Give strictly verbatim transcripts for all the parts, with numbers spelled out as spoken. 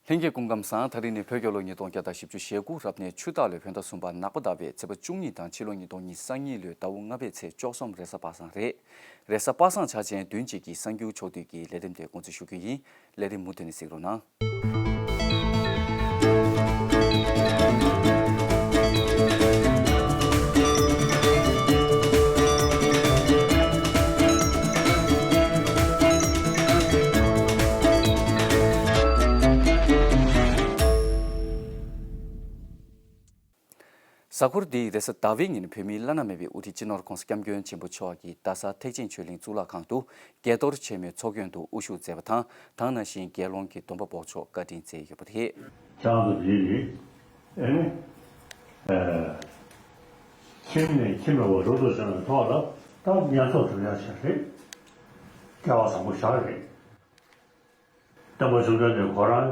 ལྷན་རྒྱས་སྐུ་ཁམས་བཟང་། ད་རིང་ནི་བོད་རྒྱལ་ལོ་ཉིས་སྟོང་བརྒྱ་དང་བཞི་བཅུ་ཞེ་དགུ་རབ་གནས་ཆུ་སྟག་ལོའི་བོད་ཟླ་གསུམ་པ་ནག་པ་ཟླ་བའི་ཚེས་པ་བཅུ་གཉིས་དང་ཕྱི་ལོ་ཉིས་སྟོང་ཉི་ཤུ་རྩ་གཉིས་ལོའི་ཟླ་བ་ལྔ་པའི་ཚེས་བཅུ་གསུམ་རེས་གཟའ་པ་སངས་རེད། རེས་གཟའ་པ་སངས་འཆར་ཅན་བདུན་གཅིག་གི་གསར་འགྱུར་ཕྱོགས་བསྡུས་ཀྱི་ལས་རིམ་དེ་འགོ་འཛུགས་ཞུ་རྒྱུ་ཡིན། ལས་རིམ་མུ་མཐུད་ནས་གཟིགས་རོགས་གནང་། གཟའ་འཁོར་འདིའི་རེས་གཟའ་ཟླ་བའི་ཉིན་བོད་མིའི་བླ་ན་མེད་པའི་དབུ་ཁྲིད་སྤྱི་ནོར་༧གོང་ས་༧སྐྱབས་མགོན་ཆེན་པོ་མཆོག་གིས་རྡ་ས་ཐེག་ཆེན་ཆོས་གླིང་གཙུག་ལག་ཁང་དུ་དགྱེས་རྡོར་ཆེན་མོའི་ཚོགས་མགོན་དུ་དབུ་བཞུགས་མཛད་པ་དང་། དེ་ནང་བཞིན་དགེ་སློང་གི་སྡོམ་པ་འབོགས་ཆོག་བཀའ་དྲིན་སྩལ་ཡོད་པ་རེད། ཁྱེད་རང་ཚོ་འདིར་ཨེ་ནི་ཨ་ཁྱིམ་ནས་ཁྱིམ་ལ་འགྲོ་འདུག་བྱུང་བའི་ཐོག་ལ་ད་བསྙེན་རྫོགས་སྒྲུབ་ཡག་ཞིག་རེད། སྐལ་བ་བཟང་པོ་ཞིག་རེད། སྟོན་པ་བཅོམ་ལྡན་འདས་ཁོ་རང་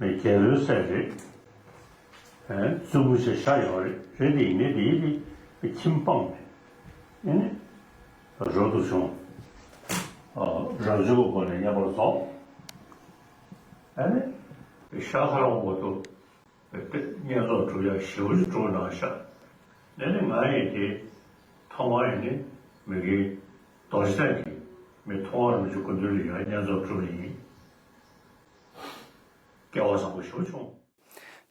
ནི་རྒྱལ་པོའི་སྲས་རེད། ཨེ་བཙུན་མོ་ཞིག་ཤ་ཡོད་རེད། རེད་དེ་ཡིན་ནའི་དེ་ཡིན་དེ་ཁྱིམ་སྤངས་ནས་ཨེ་ནི་འགྲོ་འདུག་བྱུང་། ཨ་རབ་བྱུང་གི་སྒོ་ནས་བསྙེན་པར་རྫོགས། ཨེ་ནི་ཤ་ཁ་རང་འོག་ཏུ་བསྙེན་རྫོགས་སྒྲུབ་ཡག་ཞེ་པོ་ཅིག་བསྒྲུབས་གནང་ཤག་ཨེ་ནི་ང་ཡིས་དེ་ཐོག་མར་ཡིན་ནི་མི་དགེ་རྡོ་རྗེ་གདན་གྱི་མི་ཐོག་མར་མི་འཇུག་སྐུ་མདུན་ལ་ཡང་བསྙེན་རྫོགས་སྒྲུབ་ཡིན། སྐལ་བ་བཟང་པོ་ཞེ་པོ་བྱུང་།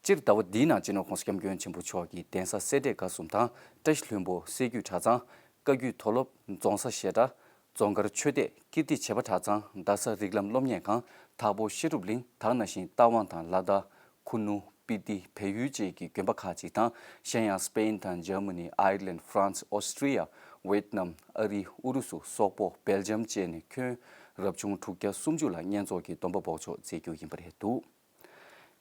སྤྱིར་ཟླ་བ་འདིའི་ནང་སྤྱི་ནོར་༧གོང་ས་༧སྐྱབས་མགོན་ཆེན་པོ་མཆོག་གིས་གདན་ས་སེ་འབྲས་དགའ་གསུམ་དང་། བཀྲ་ཤིས་ལྷུན་པོ་སྲད་རྒྱུད་གྲྭ་ཚང་། བཀའ་བརྒྱུད་མཐོ་སློབ། རྫོང་ས་བཤད་གྲྭ། རྫོང་དཀར་ཆོས་སྡེ། ཀིརྟི་བྱེས་པ་གྲྭ་ཚང་། རྡ་ས་རིགས་ལམ་སློབ་གཉེར་ཁང་། དྭགས་པོ་བཤད་སྒྲུབ་གླིང་། དེ་ནང་བཞིན་རྟ་དབང་དང་ལ་དྭགས། ཁུ་ནུ། སྤི་ཏི། བལ་ཡུལ་བཅས་ཀྱི་དགོན་པ་ཁག་ཅིག་དང་། གཞན་ཡང་སྤེན་དང་འཇར་མ་ནི། ཨའི་ལན། ཧྥ་རན་སི། ཨོ་སི་ཀྲི་ཡ། ཝེད་ནམ། ཨ་རི། ཨུ་རུ་སུ། སོག་པོ། སྦེལ་ཇམ་བཅས་ནས་ཁྱོན་རབ་བྱུང་དྲུག་བརྒྱ་སུམ་ཅུ་ལ་བསྙེན་རྫོགས་ཀྱི་སྡོམ་པ་འབོགས་ཆོག་མཛད་རྒྱུ་ཡིན་པ་རེད་འདུག་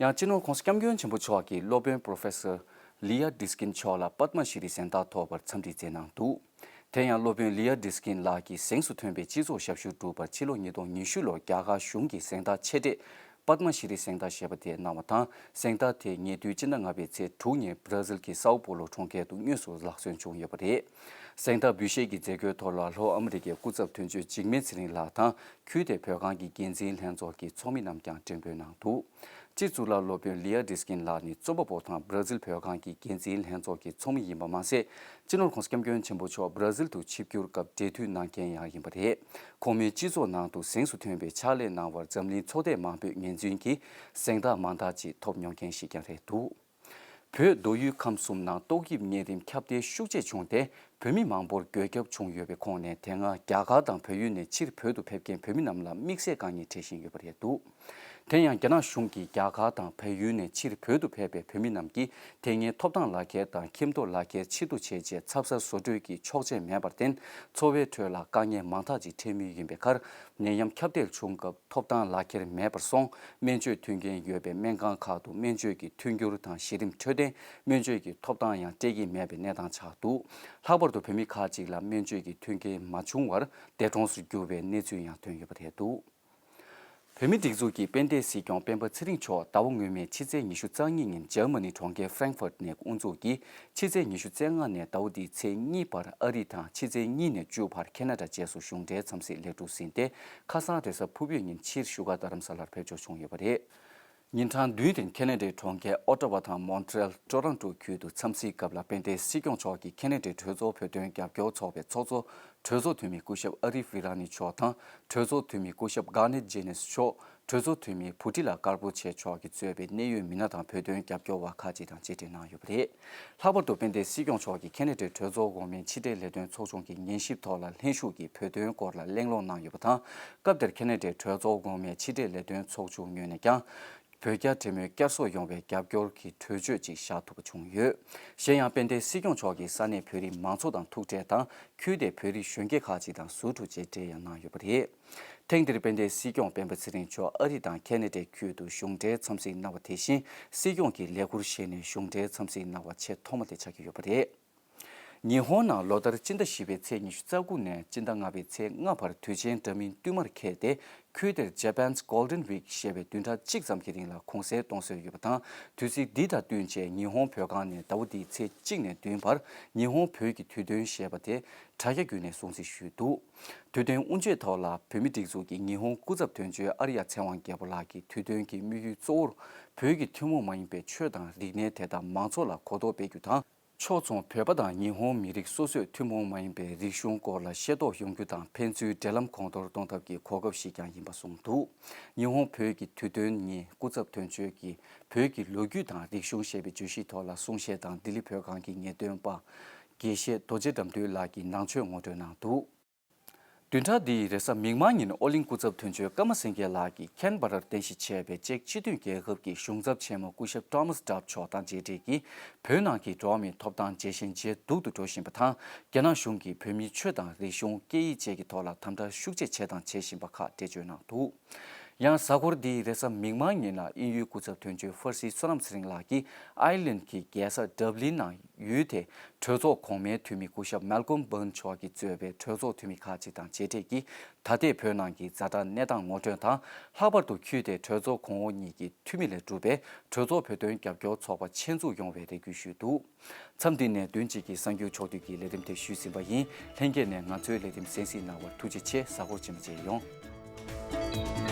ཡང་སྤྱི་ནོར་༧གོང་ས་༧སྐྱབས་མགོན་ཆེན་པོ་མཆོག་གིས་སློབ་དཔོན་པོ་རོ་ཕེ་སར་ལི་ཡ་ཌི་སི་ཀིན་མཆོག་ལ་པདྨ་ཤྲི་རི་གཟེངས་རྟགས་ཐོབ་པར་འཚམས་འདྲི་མཛད་གནང་འདུག་དེ་ཡང་སློབ་དཔོན་ལི་ཡ་ཌི་སི་ཀིན་ལགས་ཀྱིས་གཟེངས་སུ་ཐོན་པའི་སྤྱི་ཚོགས་ཞབས་ཞུ་བསྒྲུབས་པར་ཕྱི་ལོ་ཉིས་སྟོང་ཉི་ཤུ་ལོར་རྒྱ་གར་གཞུང་གི་གཟེངས་རྟགས་ཆེ་གྲས་པདྨ་ཤྲི་རི་གཟེངས་རྟགས་ཞེས་པ་དེ་གནང་བ་དང་། གཟེངས་རྟགས་དེ་ཉེ་དུས་སྤྱི་ཟླ་ལྔ་པའི་ཚེས་དྲུག་ཉིན་བྷ་ར་ཟིལ་གྱི་སའོ་པོ་ལོ་གྲོང་ཁྱེར་དུ་དངོས་སུ་ལག་སོན་བྱུང་ཡོད་པ་རེད། གཟེངས་རྟགས་འབུལ་བཞེས་ཀྱི་མཛད་སྒོའི་ཐོག་ལ་ལྷོ་ཨ་མི་རི་ཀའི་སྐུ་ཚབ་དོན་གཅོད་འཇིགས་མེད་ཚེ་རིང་ལགས་དང་། ཁུལ་དེའི་བོད་ཁང་གི་འགན་འཛིན་ལྷན་ཚོགས་ཀྱི་ཚོགས་མི་རྣམས་ཀྱང་མགྲོན་འབོད་གནང་འདུག་སྤྱི་གཙུག་ལག་སློབ་དཔོན་ལི་ཡ་ཌི་སི་ཀིན་ལགས་ནི་རྩོམ་པ་པོ་དང་བྷ་ར་ཟིལ་བོད་ཁང་གི་འགན་འཛིན་ལྷན་ཚོགས་ཀྱི་ཚོགས་མི་ཡིན་པ་མ་ཟད། སྤྱི་ནོར་༧གོང་ས་༧སྐྱབས་མགོན་ཆེན་པོ་མཆོག་བྷ་ར་ཟིལ་དུ་ཆིབས་བསྒྱུར་སྐབས་འབྲེལ་མཐུད་གནང་མཁན་ཡང་ཡིན་པ་རེད། ཁོང་མོས་སྤྱི་ཚོགས་ནང་དུ་གཟེངས་སུ་ཐོན་པའི་ཕྱག་ལས་གནང་བར་འཛམ་གླིང་ཚོགས་སྡེ་མང་པོས་ངོས་འཛིན་གྱིས་གཟེངས་རྟགས་མང་དག་ཅིག་ཐོབ་མྱོང་མཁན་ཞིག་ཀྱང་རེད་འདུག་བོད་མདོ་དབུས་ཁམས་གསུམ་ནང་ཏོག་དབྱིབས་གཉན་རིམས་ཁྱབ་གདལ་ཤུགས་ཆེ་བྱུང་སྟེ། བོད་མི་མང་པོར་འགོས་ཁྱབ་བྱུང་ཡོད་པའི་ཁོངས་ནས། དེ་སྔ་རྒྱ་གར་དང་བལ་ཡུལ་ནས་ཕྱིར་བོད་དུ་ཕེབས་མཁན་བོད་མི་རྣམས་ལ་དམིགས་བསལ་དཀའ་ངལ་འཕྲད་བཞིན་ཡོད་པ་རེད་འདུག་དེ་ཡང་རྒྱ་ནག་གཞུང་གིས་རྒྱ་གར་དང་བལ་ཡུལ་ནས་ཕྱིར་བོད་དུ་ཕེབས་པའི་བོད་མི་རྣམས་ཀྱིས་དེ་སྔའི་ཐོབ་ཐང་ལག་ཁྱེར་དང་ཁྱིམ་ཐོ་ལག་ཁྱེར་ཕྱིར་བསྡུ་བྱས་རྗེས་ཚབ་གསར་བཟོ་སྤྲོད་ཀྱི་ཆོག་མཆན་མེད་པར་བརྟེན། འཚོ་བའི་ཁྲོད་ལ་དཀའ་ངལ་མང་དག་ཅིག་འཕྲད་མུས་ཡིན་པའི་ཁར། ནད་ཡམས་ཁྱབ་གདལ་བྱུང་སྐབས། ཐོབ་ཐང་ལག་ཁྱེར་མེད་པར་སོང་། སྨན་བཅོས་མཐུན་རྐྱེན་ཡོད་པའི་སྨན་ཁང་ཁག་ཏུ་སྨན་བཅོས་ཀྱི་མཐུན་འགྱུར་དང་གཞི་རིམ་འཕྲོད་བསྟེན་སྨན་བཅོས་ཀྱི་ཐོབ་ཐང་ཡང་སྤྲད་ཀྱི་མེད་པའི་གནས་སྟངས་ཆགས་འདུག་ལྷག་པར་དུ་བོད་མི་ཁག་ཅིག་ལ་སྨན་བཅོས་ཀྱི་མཐུན་རྐྱེན་མ་བྱུང་བར་འདས་གྲོངས་སུ་གྱུར་བའི་གནས་ཚུལ་ཡང་ཐོན་ཡོད་པ་རེད་འདུག་བོད་མིའི་སྒྲིག་འཛུགས་ཀྱི་དཔལ་ལྡན་སྲིད་སྐྱོང་སྤེན་པ་ཚེ་རིང་མཆོག་ཟླ་བ་སྔོན་མའི་ཕྱི་ཚེས་ཉི་ཤུ་རྩ་གཉིས་ཉིན་འཇར་མ་ནི་གྲོང་ཁྱེར་ཧྥ་རེང་ཧྥར་ཊི་ནས་དབུ་འཛུགས་ཀྱིས་ཕྱི་ཚེས་ཉི་ཤུ་རྩ་ལྔ་ནས་ཟླ་བ་འདིའི་ཚེས་གཉིས་བར་ཨ་རི་དང་ཕྱི་ཚེས་གཉིས་ནས་བཅུ་བར་ཁེ་ན་ཌ་བཅས་སུ་གཞུང་འབྲེལ་འཚམས་གཟིགས་ལེགས་གྲུབ་ཟིན་ཏེ། ཁ་སང་རེས་གཟའ་ཕུར་བུའི་ཉིན་ཕྱིར་བཞུགས་སྒར་རྡ་རམ་ས་ལར་ཕེབས་འབྱོར་བྱུང་ཡོད་པ་རེད། ཉིན་གྲངས་བདུན་རིང་ཁེ་ན་ཌའི་གྲོང་ཁྱེར་ཨོ་ཊ་ཝ་དང་མོན་ཊི་རེལ། ཊོ་རོན་ཊོ་ཁུལ་དུ་འཚམས་གཟིགས་སྐབས་ལ་དཔལ་ལྡན་སྲིད་སྐྱོང་མཆོག་གིས་ཁེ་ན་ཌའི་གྲོས་ཚོགས་བོད་དོན་རྒྱབ་སྐྱོར་ཚོགས་པའི་ཚོགས་གཙོ་གྲོས་ཚོགས་འཐུས་མི་སྐུ་ཞབས་ཨ་རིབ་ཝི་ར་ནི་མཆོག་དང་། གྲོས་ཚོགས་འཐུས་མི་སྐུ་ཞབས་གྷར་ནེཊ་ཇེ་ནེ་སི་མཆོག་གྲོས་ཚོགས་འཐུས་མི་བྷུ་ཊི་ལ་དཀར་པོ་ཆེ་མཆོག་གིས་གཙོས་པའི་གནད་ཡོད་མི་སྣ་དང་བོད་དོན་རྒྱབ་སྐྱོར་བ་ཁག་ཅིག་དང་མཇལ་འཕྲད་གནང་ཡོད་པ་རེད། ལྷག་པར་དུ་དཔལ་ལྡན་སྲིད་སྐྱོང་མཆོག་གིས་ཁེ་ན་ཌའི་གྲོས་ཚོགས་འོག་མའི་ཕྱི་འབྲེལ་ལས་དོན་ཚོགས་ཆུང་གི་ཉན་ཞིབ་ཐོག་ལ་ལྷན་ཞུགས་ཀྱིས་བོད་དོན་སྐོར་ལ་གླེང་སློང་གནང་ཡོད་པ་དང་། སྐབས་དེར་ཁེ་ན་ཌའི་གྲོས་ཚོགས་འོག་མའི་ཕྱི་འབྲེལ་ལས་དོན་ཚོགས་ཆུང་ངོས་ནས་ཀྱང་། བོད་རྒྱ་འབྲེལ་མོལ་བསྐྱར་གསོ་ཡོང་བའི་རྒྱབ་སྐྱོར་གྱི་གྲོས་ཆོད་ཅིག་བཞག་ཐུབ་པ་བྱུང་ཡོད། གཞན་ཡང་དཔལ་ལྡན་སྲིད་སྐྱོང་མཆོག་གིས་ས་གནས་བོད་རིགས་མང་ཚོགས་དང་ཐུག་འཕྲད་དང་། ཁུལ་དེའི་བོད་རིགས་གཞོན་སྐྱེས་ཁག་ཅིག་དང་ཟུར་དུ་མཇལ་འཕྲད་ཡང་གནང་ཡོད་པ་རེད། ཐེངས་འདིར་དཔལ་ལྡན་སྲིད་སྐྱོང་སྤེན་པ་ཚེ་རིང་མཆོག་ཨ་རི་དང་ཁེ་ན་ཌའི་ཁུལ་དུ་གཞུང་འབྲེལ་འཚམས་གཟིགས་གནང་བ་དེ་བཞིན། སྲིད་སྐྱོང་གི་ལས་ཁུར་བཞེས་ནས་གཞུང་འབྲེལ་འཚམས་གཟིགས་གནང་བ་ཆེས་ཐོག་མ་དེ་ཆགས་ཀྱི་ཡོད་པ་རེད། ཉི་ཧོང་ནང་ལོ་ལྟར་སྤྱི་ཟླ་བཞི་པའི་ཚེས་ཉི་ཤུ་རྩ་དགུ་ནས་སྤྱི་ཟླ་ལྔ་པའི་ཚེས་ལྔ་བར་དུས་ཆེན་འདྲ་མིན་བསྟུད་མར་འཁེལ་ཏེ། ཁུལ་དེར་Japan's Golden Week ཞེས་པའི་བདུན་ཕྲག་གཅིག་ཙམ་གྱི་རིང་ལ་གུང་སེང་གཏོང་སྲོལ་ཡོད་པ་དང་། དུས་ཚིགས་འདི་དང་བསྟུན་བྱས་ཉི་ཧོང་བོད་ཁང་ནས་ཟླ་བ་འདིའི་ཚེས་གཅིག་ནས་བདུན་བར་ཉི་ཧོང་བོད་ཀྱི་དུས་སྟོན་ཞེས་པ་དེ་དྲ་རྒྱ་བརྒྱུད་ནས་སྲུང་བརྩི་ཞུས་འདུག་དུས་སྟོན་དབུ་འབྱེད་ཐོག་ལ་བོད་མིའི་སྒྲིག་འཛུགས་ཀྱི་ཉི་ཧོང་སྐུ་ཚབ་དོན་གཅོད་ཨ་རི་ཡ་ཚེ་དབང་རྒྱལ་པོ་ལགས་ཀྱིས་དུས་སྟོན་གྱི་དམིགས་ཡུལ་གཙོ་བོར་བོད་ཀྱི་ཐུན་མོང་མ་ཡིན་པའི་ཆོས་དང་རིག་གནས་དེ་དག་མང་ཚོགས་ལ་གོ་རྟོགས་སྤེལ་རྒྱུ་དང་། ཕྱོགས་མཚུངས་བོད་པ་དང་ཉི་ཧོང་མི་རིགས་སོ་སོས་ཐུན་མོང་མ་ཡིན་པའི་རིག་གཞུང་སྐོར་ལ་ཤེས་རྟོགས་ཡོང་རྒྱུ་དང་ཕན་ཚུན་འབྲེལ་ལམ་གོང་མཐོར་གཏོང་ཐབས་ཀྱི་གོ་སྐབས་ཤིག་ཀྱང་ཡིན་པ་གསུངས་འདུག་ཉི་ཧོང་བོད་ཀྱི་དུས་སྟོན་ཉིན་སྐུ་ཚབ་དོན་གཅོད་ཀྱིས་བོད་ཀྱི་ལོ་རྒྱུས་དང་རིག་གཞུང་ཞེས་པའི་བརྗོད་གཞིའི་ཐོག་ལ་གསུང་བཤད་དང་ལྡི་ལི་བོད་ཁང་གི་ངེས་སྟོན་པ་དགེ་བཤེས་རྡོ་རྗེ་དགྲ་འདུལ་ལགས་ཀྱིས་ནང་ཆོས་ངོ་སྤྲོད་གནང་འདུག་བདུན་ཕྲག་འདིའི་རེས་གཟའ་མིག་དམར་ཉིན་ཨོ་གླིང་སྐུ་ཚབ་དོན་གཅོད་ཀརྨ་སེང་གེ་ལགས་ཀྱིས་ཁེན་བྷ་རར་རྟེན་གཞི་བྱས་པའི་ཅེཀ་སྤྱི་མཐུན་རྒྱལ་ཁབ་ཀྱི་གཞུང་ཚབ་ཆེན་མོ་སྐུ་ཞབས་ཀྲོ་མཱས་ཌབ་མཆོག་དང་མཇལ་འཕྲད་ཀྱིས། བོད་ནང་གི་འགྲོ་བ་མིའི་ཐོབ་ཐང་ཇེ་ཞན་ཇེ་སྡུག་ཏུ་འགྲོ་བཞིན་པ་དང་། རྒྱ་ནག་གཞུང་གིས་བོད་མིའི་ཆོས་དང་རིག་གཞུང་སྐད་ཡིག་བཅས་ཀྱི་ཐོག་ལ་དམ་དྲག་ཤུགས་ཆེ་བྱས་དང་བྱེད་བཞིན་པ་ཁག་འགྲེལ་བརྗོད་གནང་འདུག་ཡང་གཟའ་འཁོར་འདིའི་རེས་གཟའ་མིག་དམར་ཉིན་ལ་དབྱིན་ཡུལ་སྐུ་ཚབ་དོན་གཅོད་ཧྥར་སི་བསོད་ནམས་ཚེ་རིང་ལགས་ཀྱིས་ཨའི་ལན་གྱི་རྒྱལ་ས་ཌབ་ལིན་ནང་ཡུལ་དེའི་གྲོས་ཚོགས་གོང་མའི་འཐུས་མི་སྐུ་ཞབས་མལ་ཀོམ་བྷན་མཆོག་གིས་གཙོས་པའི་གྲོས་ཚོགས་འཐུས་མི་ཁག་ཅིག་དང་མཇལ་འཕྲད་ཀྱིས། ད་ལྟའི་བོད་ནང་གི་ཛ་དྲག་གནས་སྟངས་ངོ་སྤྲོད་དང་། ལྷག་པར་དུ་ཁུལ་དེའི་གྲོས་ཚོགས་གོང་འོག་གཉིས་ཀྱི་འཐུས་མི་ལས་གྲུབ་པའི་གྲོས་ཚོགས་བོད་དོན་རྒྱབ་སྐྱོར་ཚོགས་པ་ཆེད་འཛུགས་ཡོང་བའི་རེ་སྐུལ་ཞུས་འདུག་མཚམས་འདི་ནས་བདུན་གཅིག་གི་གསར་འགྱུར་ཕྱོགས་བསྡུས་ཀྱི་ལས་རིམ་དེ་ཞུས་ཟིན་པ་ཡིན། ལྷན་རྒྱས་ནས་ང་ཚོའི་ལས་རིམ་གསན་གཟིགས་གནང་བར་ཐུགས་རྗེ་ཆེ། གཟའ་འཁོར་ཆེན་པོ་བཅས་ཡོང་།